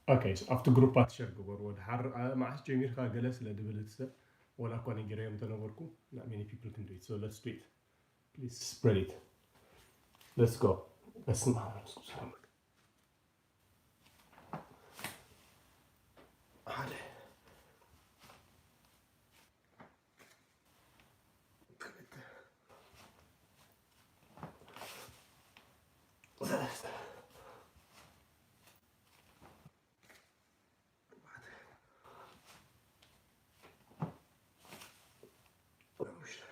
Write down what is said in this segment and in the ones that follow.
Okay, so ኣብቲ ግሩፓት ሸር ግበርዎ። ድሓር መዓስ ጀሚርካ ገለ ስለ ድብል እቲ ሰብ፣ ወላ እኳ ነጊረዮም እንተነበርኩ፣ not many people can do it, so let's do it. Please spread it. Let's go. በስመ ኣብ ወወልድ ወመንፈስ ቅዱስ። ሓደ፣ ክልተ፣ ሰለስተ፣ ኣርባዕተ፣ ሓሙሽተ።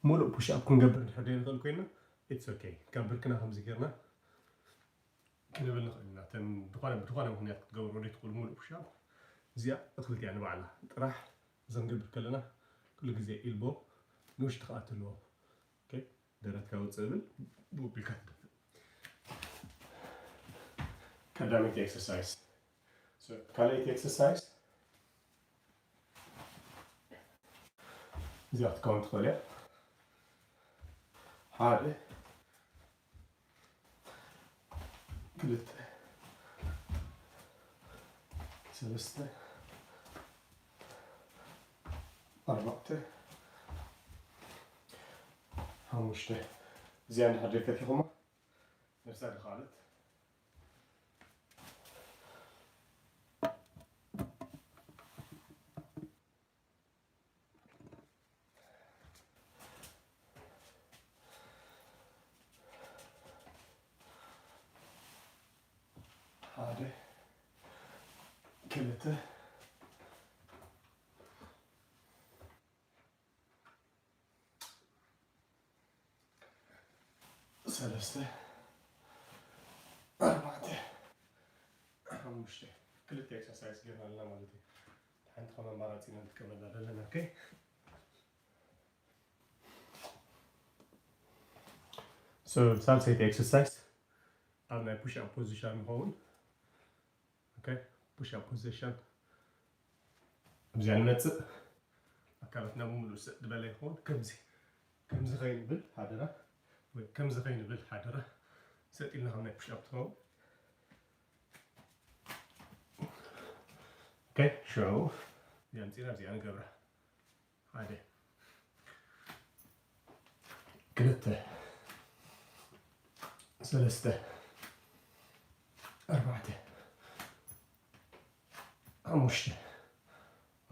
ሙሉእ ፑሽ ኣፕ ክንገብር እንድሕር ዘይንኽእል ኮይና፣ it's okay። ካብ ብርክና ከምዚ ጌርና ክንብል ንኽእል ኢና። እተን ዝኾነ፣ ብዝኾነ ምኽንያት ክትገብሮ ዘይትኽእሉ ሙሉእ ፑሽ ኣፕ፣ እዚኣ እኽልቲ እያ ንባዕላ ጥራሕ። እዞም ክንገብር ከለና ኩሉ ግዜ ኢልቦ ንውሽጢ ክኣቱ ኣለዎ። Okay? ደረትካ ውፅእ ብል፣ ብኡ ቢልካ ትደፍእ። ቀዳመይቲ ኤክሰርሳይዝ። So፣ ካልኣይቲ ኤክሰርሳይዝ እዚኣ ክትከውን ትኽእል እያ። ሓደ፣ ክልተ፣ ሰለስተ፣ ኣርባዕተ፣ ሓሙሽተ። እዚኣ እንድሕር ዘይፈቲኹማ ነብሳ ድኻለት። ሓደ፣ ክልተ፣ ሰለስተ፣ ኣርባዕተ፣ ሓሙሽተ። ክልተ ኤክሰርሳይዝ ጌርና ኣለና ማለት እዩ። ሓንቲ ከም ኣማራፂ ኢና ንጥቀመላ ዘለና። Okay? So፣ ሳልሰይቲ ኤክሰርሳይዝ ኣብ ናይ ፑሽ ኣፕ ፖዚሽን ንኸውን። Okay? ፑሽ ኣፕ ፖዚሽን። ኣብዚኣ ንመፅእ። ኣካላትና ብምሉእ ሰጥ ዝበለ ይኸውን። ከምዚ፣ ከምዚ ከይንብል ሓደራ። ወይ ከምዚ ከይንብል ሓደራ። ሰጥ ኢልና ከም ናይ ፑሽ ኣፕ ትኸውን። Okay? ሽዑ እዚኣ ኣምፂእና ኣብዚኣ ንገብራ። ሓደ፣ ክልተ፣ ሰለስተ፣ ኣርባዕተ፣ ሓሙሽተ።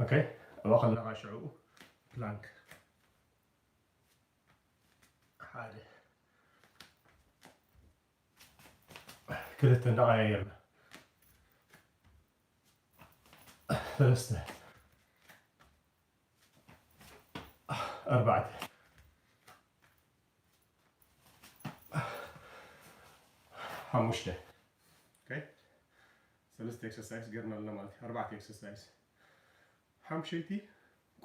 Okay? ኣብኣ ከለኻ ሽዑ ፕላንክ። ሓደ፣ ክልተ እንዳቐያየርና። ሰለስተ፣ ኣርባዕተ፣ ሓሙሽተ። Okay? ሰለስተ ኤክሰርሳይዝ ገርና ኣለና ማለት እዩ። ኣርባዕተ ኤክሰርሳይዝ። ሓምሸይቲ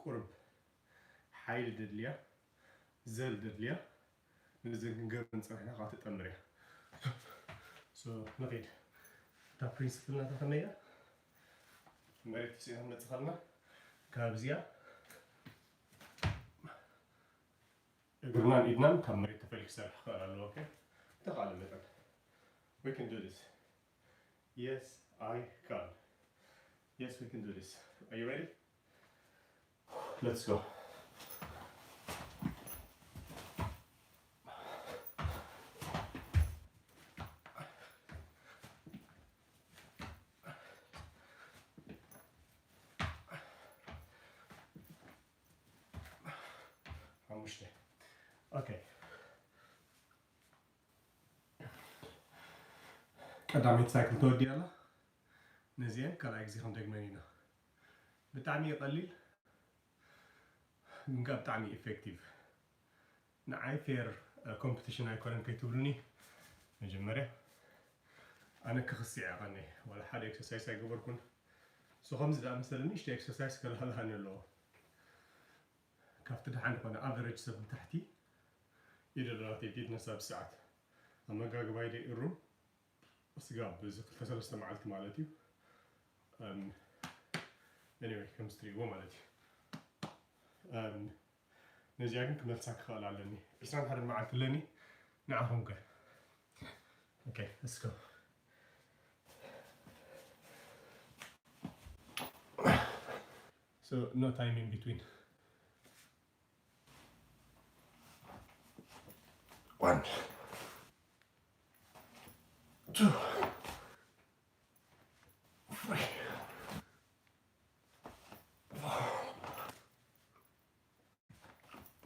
ቁርብ ሓይሊ ደድልያ፣ ዘል ደድልያ፣ ንዘን ክንገብር እንፀኒሕና ከዓ ትጠምር እያ። So፣ ንኺድ። እታ ፕሪንስፕል ናታ ከመይ እያ? መሬት ተሲእና ክንመፅእ ከለና ካብዚኣ እግርናን ኢድናን ካብ መሬት ተፈልዩ ክሰርሕ ክኽእል ኣለዎ። Okay? ብተኻእለ መጠን። We can do this. Yes, I can. Yes, we can do this. Are you ready? Let's go. ሓሙሽተ። Okay. ቀዳመይቲ ሳይክል ተወዲኣ ኣላ። ነዚአን ካልኣይ ግዜ ክንደግመን ኢና። ብጣዕሚ እዩ ቀሊል፣ ግን ከዓ ብጣዕሚ ኢፌክቲቭ። ንዓይ ፌር ኮምፒቲሽን ኣይኮነን ከይትብሉኒ። መጀመርያ ኣነ ክኽስዕ እየ ቀኒ፣ ዋላ ሓደ ኤክሰርሳይስ ኣይገበርኩን። So ከምዚ ዝኣመሰለ ንእሽቶ ኤክሰርሳይስ ከለሃልሃኒ ኣለዎ። ካብቲ ደሓን ዝኾነ ኣቨሬጅ ሰብ ንታሕቲ ኢደ ደራተይ ፊትነስ ኣብ ሰዓት ኣመጋግባይ ደይ እሩም ስጋብ እዚ ክልተ ሰለስተ መዓልቲ ማለት እዩ። እም፣ anyway፣ ከም ዝትሪእዎ ማለት እዩ። እም፣ ነዚኣ ግን ክመልሳ ክኽእል ኣለኒ። ዕስራን ሓደን መዓልቲ ኣለኒ። ንዓኹም ከ? Okay, let's go. So no time in between. One, two, three, four,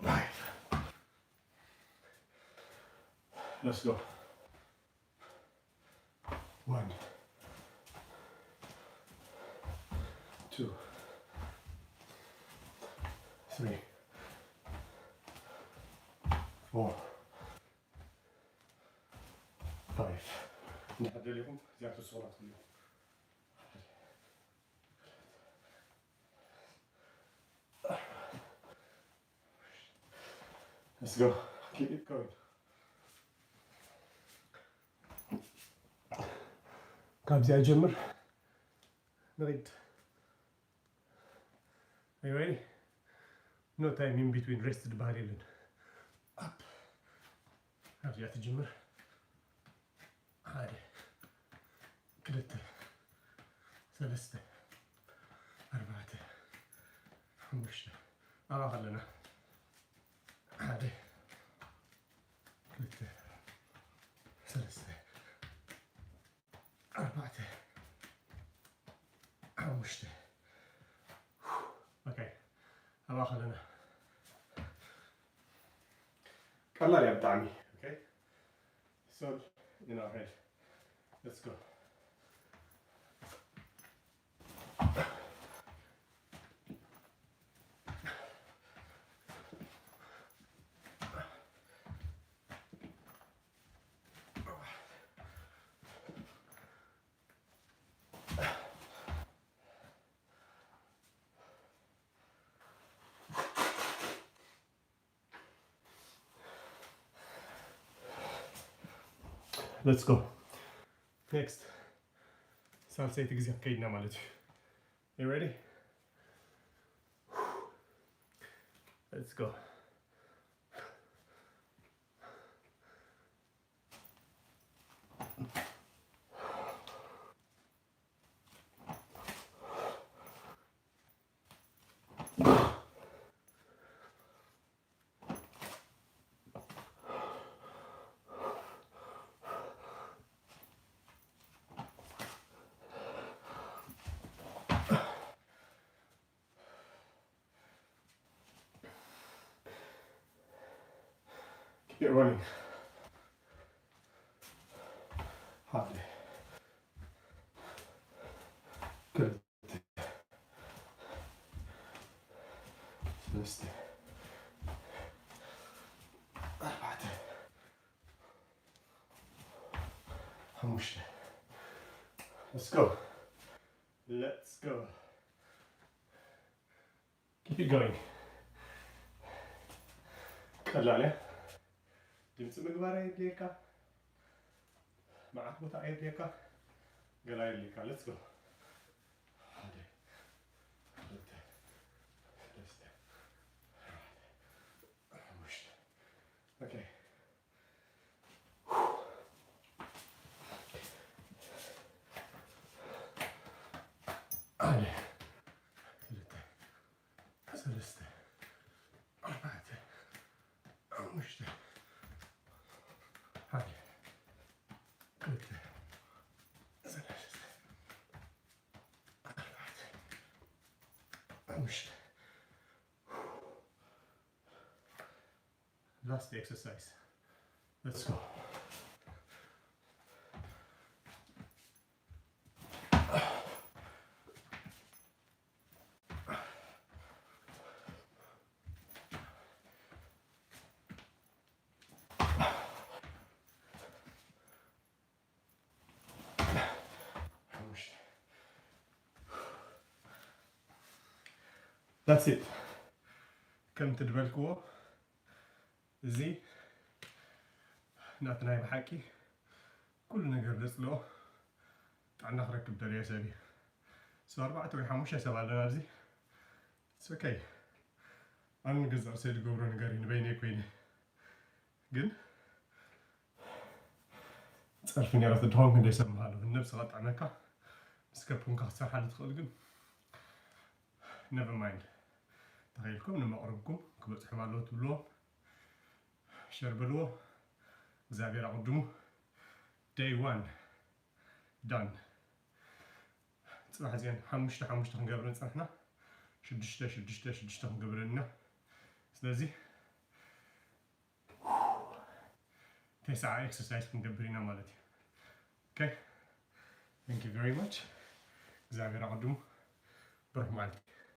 five. Let's go. One, two, three, four, five. እንድሕር ደሊኹም እዚኣ ክትስቑላ ትኽእሉ ኢኹም። Let's go. Keep it going. ካብዚኣ ጀምር። ንሪድ። Are you ready? No time in between. Rest ዝበሃል የለን። Up. ካብዚኣ ትጅምር። ሓደ፣ ክልተ፣ ሰለስተ፣ ኣርባዕተ፣ ሓሙሽተ። ኣብኣ ከለና። ሓደ፣ ክልተ፣ ሰለስተ፣ ኣርባዕተ፣ ሓሙሽተ። ኦኬ፣ ኣብኣ ከለና። ቀላል እያ ብጣዕሚ። ኦኬ፣ it's all in our head. Let's go. Let's go. Next. ሳልሰይቲ ግዜ ከይድና ማለት እዩ። You ready? Let's go. Keep it running. ሓደ፣ ክልተ፣ ሰለስተ፣ ኣርባዕተ፣ ሓሙሽተ። Let's go. Let's go. Keep it going. ቀላል እያ። ድምፂ ምግባር ኣየድልየካ፣ መዓት ቦታ ኣየድልየካ፣ ገላ ኣየድልየካ። Let's go. ሓደ፣ ክልተ፣ ሰለስተ፣ ኣርባዕተ፣ ሓሙሽተ። ኦኬ። ሓደ፣ ክልተ፣ ሰለስተ፣ ኣርባዕተ፣ ሓሙሽተ፣ ሓደ፣ ክልተ፣ ሰለስተ፣ ኣርባዕተ፣ ሓሙሽተ። Last exercise. Let's go. That's it. ከምቲ ዝበልክዎ እዚ ናትና ናይ ብሓቂ ኩሉ ነገር ዘጽልኦ ጥዕና ክረክብ ደልየ ሰብ እዩ። So ኣርባዕተ ወይ ሓሙሽተ ሰብ ኣለና ኣብዚ። It's okay። ኣነ ንገዛእ ርእሰይ ዝገብሮ ነገር እዩ፣ ንበይነይ ኮይነ። ግን ጸርፊ ነይራ ተድኾን ክንደይ ሰብ ምሃሉ ነብስኻ ጥዕመካ ምስ ከብኩንካ ክትሰርሓሉ ትኽእል ግን never mind ተኸኢልኩም ንመቕርብኩም ክበጽሖም ኣለዎ ትብልዎም ሸር በልዎ እግዚኣብሔር ኣቕድሙ day one done ጽባሕ እዚአን ሓሙሽተ ሓሙሽተ ክንገብረን ጸንሕና ሽዱሽተ ሽዱሽተ ሽዱሽተ ክንገብረን ኢና ስለዚ ተስዓ exercise ክንገብር ኢና ማለት እዩ okay thank you very much እግዚኣብሔር ኣቐድሙ ብሩህ ማለት